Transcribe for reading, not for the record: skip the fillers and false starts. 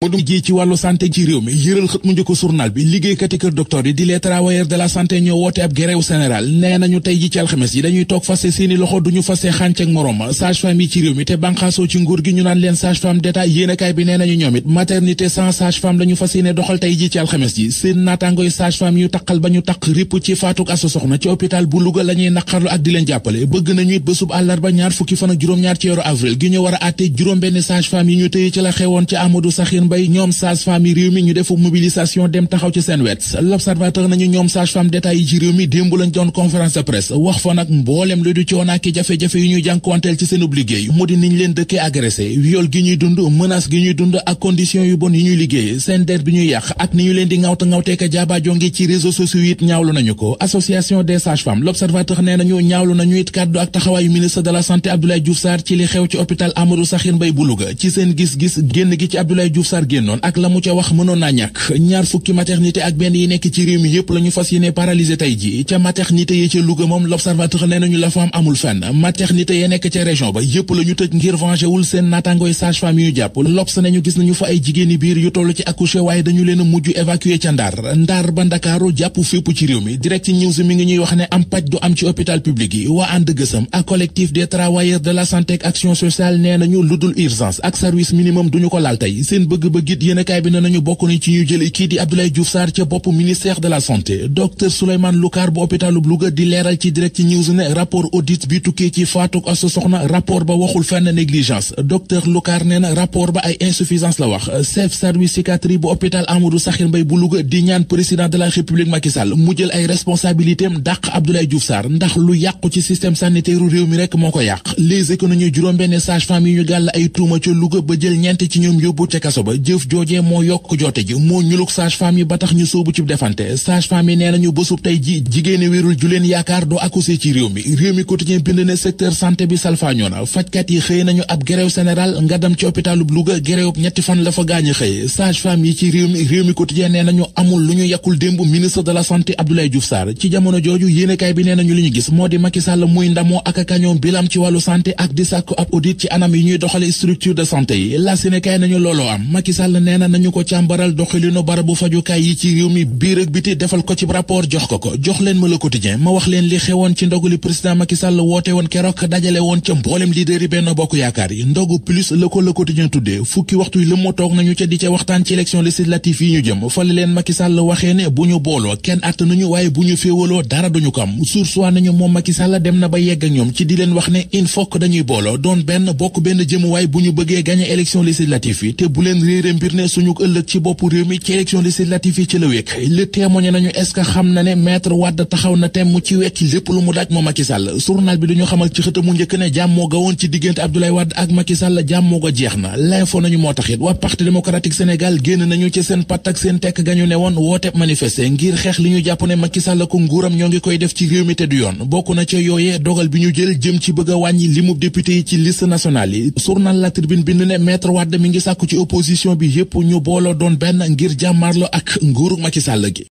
Modou ji ci wàllu santé ci réew mi yëral xët mu njëkk journal bi liggéeykati kër docteur yi di les travailleurs de la santé ñoo woote ab grève général nee nañu tey ji ci alxames yi dañuy toog fase seeni loxo duñu fase xànc ak moroom sage-femme yi ci réew mi te banqaasoo ci nguur gi ñu naan leen sage-femme d'état yéenekaay bi nee nañu ñoom it maternité sans sage-femme lañu fas yéene doxal tey ji ci alxames yi seen naataangoy sage-femme yu taqal ba ñu taq ripp ci faatuk Asu Soxna ci hôpital bu Louga la ñuy naqarlu ak di leen jàppale bëgg nañu it bésub àllarba ñaar fukki fan ak juróom-ñaar ci weeru avril gi ñu war a àtte juróom-benn sage-femme yi ñu tëye ci la xewoon ci Amadou Sakhir Mbaye ñoom sage-femme yi réew mi ñu defu mobilisation dem taxaw ci seen wet l'observateur nañu ñoom sage-femme d'état yi ci réew mi démb lañ doon conférence de presse wax fa nag mboolem lu du coono ak jafe-jafe yu ñuy jànkuwanteel ci seen liggéey mu di niñ leen dëkkee agressé viol gi ñuy dund menace gi ñuy dund ak condition yu bon yi ñuy liggéey seen der bi ñuy yàq ak ni ñu leen di ŋawteeka jaabaajo ngi ci réseaux sociaux it ñaawlu nañu ko association des sages-femmes l'observateur nee nañu ñaawlu nañu it kàddu ak taxawaayu ministre de la santé Abdoulaye Diouf Sarr ci li xew ci hôpital Amadou Sakhir Mbaye bu Louga ci seen gis-gis génn gi ci Abdoulaye Diouf Sarr génnoon ak la mu ca wax mënoon naa ñàkk ñaar fukki maternité ak benn yi nekk ci réew mi yépp la ñu fas yéene paralysé tey ji ca maternité yi ca Louga moom l'observateur nee nañu la fa amul fenn maternité yi nekk ca région ba yépp la ñu tëj ngir venger wul seen naatangooy sage-femme yu ñu jàpp L'Obs nañu gis nañu fa ay jigéeni biir yu toll ci accouché waaye dañu leen a mujj évacué ca Ndar ba Ndakaaru jàpp fépp ci réew mi Direct News mi ngi ñuy wax ne am paj du am ci hôpital public yi waa ànd gësam ak collectif des travailleurs de la santé ak action sociale nee nañu ludul urgence ak service minimum duñu ko laal tey seen bëgg-bëgg it yéenekaay bi ne nañu bokk nañ ci ñu jël kii di Abdoulaye Diouf Sarr ca bopp ministère de la santé docteur Souleymane Loukar bu hôpitalub Louga di leeral ci Direct News ne rapport audit bi tukkee ci faatuk Asu Soxna rapport ba waxul fenn négligence docteur Loukar nee na rapport ba ay insuffisance la wax chef service psychiatrie bu hôpital Amadou Sakhir Mbaye bu Louga di ñaan président de la République Macky Sall mu jël ay responsabilités am dàq Abdoulaye Diouf Sarr ndax lu yàqu ci système sanitaire réew mi rek moo ko yàq les économies juróom-benn sage-femme yi ñu gàll ay tuuma ca Louga ba jël ñeent ci ñoom yóbbu ca kaso ba jëf joojee moo yokk joote ji moo ñuluk sage-femme yi ba tax ñu soobu ci defante sage-femme yi nee nañu bésub tey ji jigéeni wérul ju leen yaakaar doo accoucher ci réew mi quotidien bind ne secteur santé bi salfaañoo na fajkat yi xëy nañu ab grève général nga dem ci hôpitalub Louga grève ñetti fan la fa gaañi xëy sage-femme yi ci réew mi quotidien nee nañu amul lu ñu yàkkul démb ministre de la santé Abdoulaye Diouf Sarr ci jamono jooju yéenekaay bi nee nañu li ñu gis moo di Macky Sall muy ndamoo ak kañoom bilam ci wàllu santé ak di sàkku ab audit ci anam yi ñuy doxale structure de santé yi la Sénégal nañu looloo am Macky Sall nee na nañu ko càmbaral doxalinu barabu fajukaay yi ci réew mi biir ak biti defal ko ci rapport jox ko jox leen ma le quotidien ma wax leen li xewoon ci ndogu li président Macky Sall woote woon keroog dajale woon ca mboolem leader yi Benno Bokk Yaakaar yi ndogu plus la ko le quotidien tuddee fukki waxtu yi lëmmoo toog nañu ca di ca waxtaan ci élection législative yi ñu jëm fa la leen Macky Sall waxee ne bu ñu booloo kenn àtt nañu waaye bu ñu féewaloo dara duñu ko am sursoi nañu moom Macky Sall dem na ba yegg ak ñoom ci di leen wax ne il faut que dañuy booloo doon benn bokk benn jëmuwaay bu ñu bëggee gagner élection législative yi te bu leen réere mbir ne suñu ëllëg ci bopp réew mi ci élection législative yi ci la wekk le témoigné nañu est-ce que xam na ne maître Wade taxaw na tem ci wekk lépp lu mu daaj moom Macky Sall journal bi duñu xamal ci xëta mu njëkk ne jàmmoo ga woon ci diggante Abdoulaye Wade ak Macky Sall jàmmoo ga jeex na l'info nañu moo taxit waa parti démocratique Sénégal génn nañu ci seen pat ak seen tekk gañu ne woon woote manifester ngir xeex li ñu jàpp ne Macky Sall ko nguuram ñoo ngi koy def ci réew mi te du yoon bokk na ca yooyee dogal bi ñu jël jëm ci bëgg a wàññi limub député yi ci liste nationale yi journal La Tribune bind ne maître Wade mi ngi sàkku ci opposition bi yépp ñu booloo doon benn ngir jàmmarlo ak nguuru Macky Sall gi